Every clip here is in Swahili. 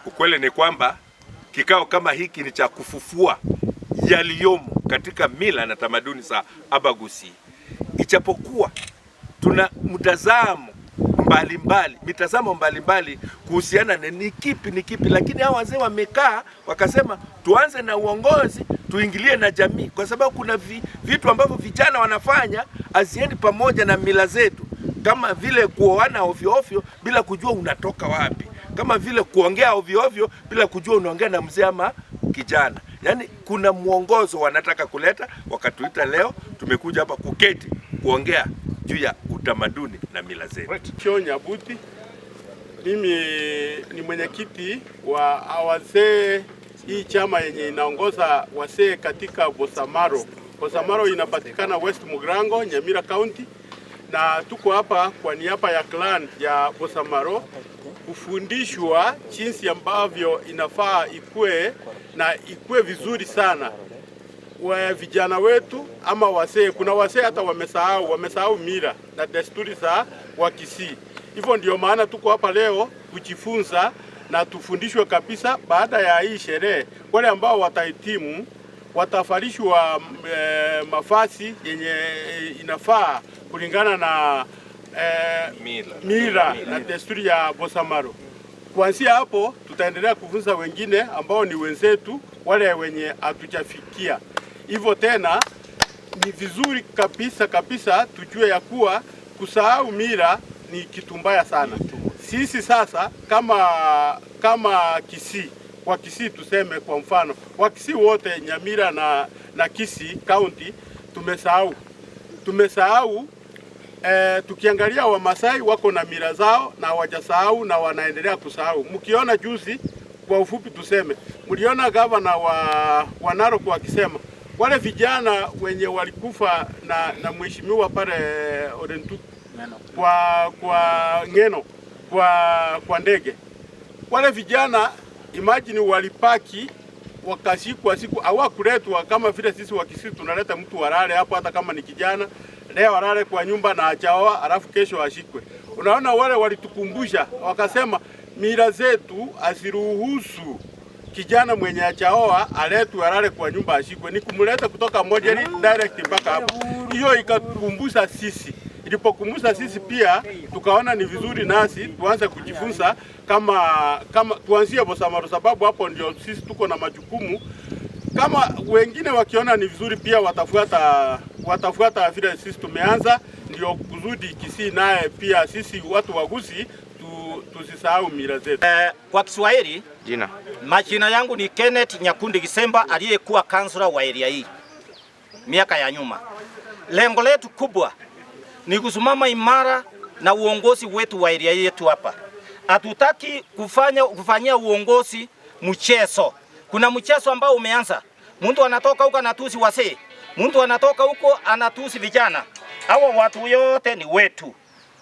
Ukweli ni kwamba kikao kama hiki ni cha kufufua yaliyomo katika mila na tamaduni za Abagusii, ijapokuwa tuna mtazamo mbalimbali, mitazamo mbalimbali kuhusiana na ni kipi, lakini hao wazee wamekaa wakasema tuanze na uongozi, tuingilie na jamii, kwa sababu kuna vitu ambavyo vijana wanafanya haziendi pamoja na mila zetu, kama vile kuoana ovyo ovyo bila kujua unatoka wapi, kama vile kuongea ovyo ovyo bila kujua unaongea na mzee ama kijana. Yaani kuna mwongozo wanataka kuleta, wakatuita leo, tumekuja hapa kuketi kuongea juu ya utamaduni na mila zetu. Kio Nyabuti, mimi ni mwenyekiti wa wazee, hii chama yenye inaongoza wazee katika Bosamaro. Bosamaro inapatikana West Mugirango, Nyamira County, na tuko hapa kwa niaba ya clan ya Bosamaro kufundishwa jinsi ambavyo inafaa ikue na ikue vizuri sana wa vijana wetu ama wazee. Kuna wazee hata wamesahau mila na desturi za Wakisii. Hivyo ndio maana tuko hapa leo kujifunza na tufundishwe kabisa. Baada ya hii sherehe, wale ambao watahitimu watavalishwa mavazi yenye inafaa kulingana na Mila. mila na desturi ya Bosamaro. Kuanzia hapo tutaendelea kufunza wengine ambao ni wenzetu wale wenye hatujafikia. Hivyo tena ni vizuri kabisa kabisa tujue ya kuwa kusahau mila ni kitu mbaya sana. Sisi sasa kama Kisii, wa Kisii tuseme kwa mfano, Wakisii wote Nyamira na Kisii County tumesahau. Tukiangalia Wamasai wako na mila zao na hawajasahau na wanaendelea kusahau. Mkiona juzi, kwa ufupi tuseme, mliona gavana wa Narok wakisema wale vijana wenye walikufa na mheshimiwa pale Orentu kwa Ngeno kwa ndege, wale vijana imagine walipaki wakashikwa siku hawakuletwa kama vile sisi wa Kisii tunaleta mtu walale hapo, hata kama ni kijana leo alale kwa nyumba na hajaoa, alafu kesho ashikwe. Unaona, wale walitukumbusha wakasema mila zetu haziruhusu kijana mwenye hajaoa aletwe alale kwa nyumba ashikwe, ni kumleta kutoka Mojeri direct mpaka hapo. Hiyo ikatukumbusha sisi, ilipokumbusha sisi pia tukaona ni vizuri nasi tuanze kujifunza kama tuanzie Bosamaro, sababu hapo ndio sisi tuko na majukumu. Kama wengine wakiona ni vizuri pia watafuata vile sisi tumeanza, ndio kuzudi Kisii naye pia sisi watu wa Gusii tusisahau mila zetu. Kwa Kiswahili. Jina. Majina yangu ni Kenneth Nyakundi Gisemba, aliyekuwa kansula wa area hii miaka ya nyuma. Lengo letu kubwa ni kusimama imara na uongozi wetu wa area yetu hapa. Hatutaki kufanyia uongozi mchezo. Kuna mchezo ambao umeanza. Mtu anatoka huko anatusi wazee, mtu anatoka huko anatusi vijana. Hawa watu yote ni wetu,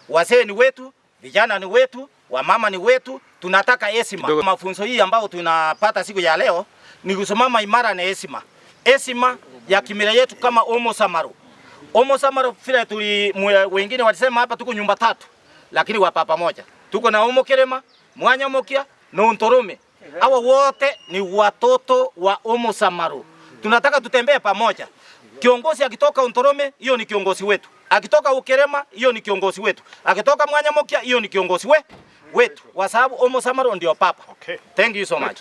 wazee ni wetu, vijana ni wetu, wamama ni wetu. Tunataka heshima. Mafunzo hii ambao tunapata siku ya leo ni kusimama imara na heshima, heshima ya kimila yetu kama Omo Samaru. Omo Samaru vile tuli wengine walisema hapa tuko nyumba tatu, lakini wa papa moja. Tuko na Omo Kerema, Mwanya Mokia na Untorume. Hawa wote ni watoto wa Omo Samaru. Tunataka tutembee pamoja. Kiongozi akitoka Untorome, hiyo ni kiongozi wetu. Akitoka Ukerema, hiyo ni kiongozi wetu. Akitoka Mwanya Mokia, hiyo ni kiongozi wetu. Kwa sababu Omo Samaru ndio papa. Okay. Thank you so much.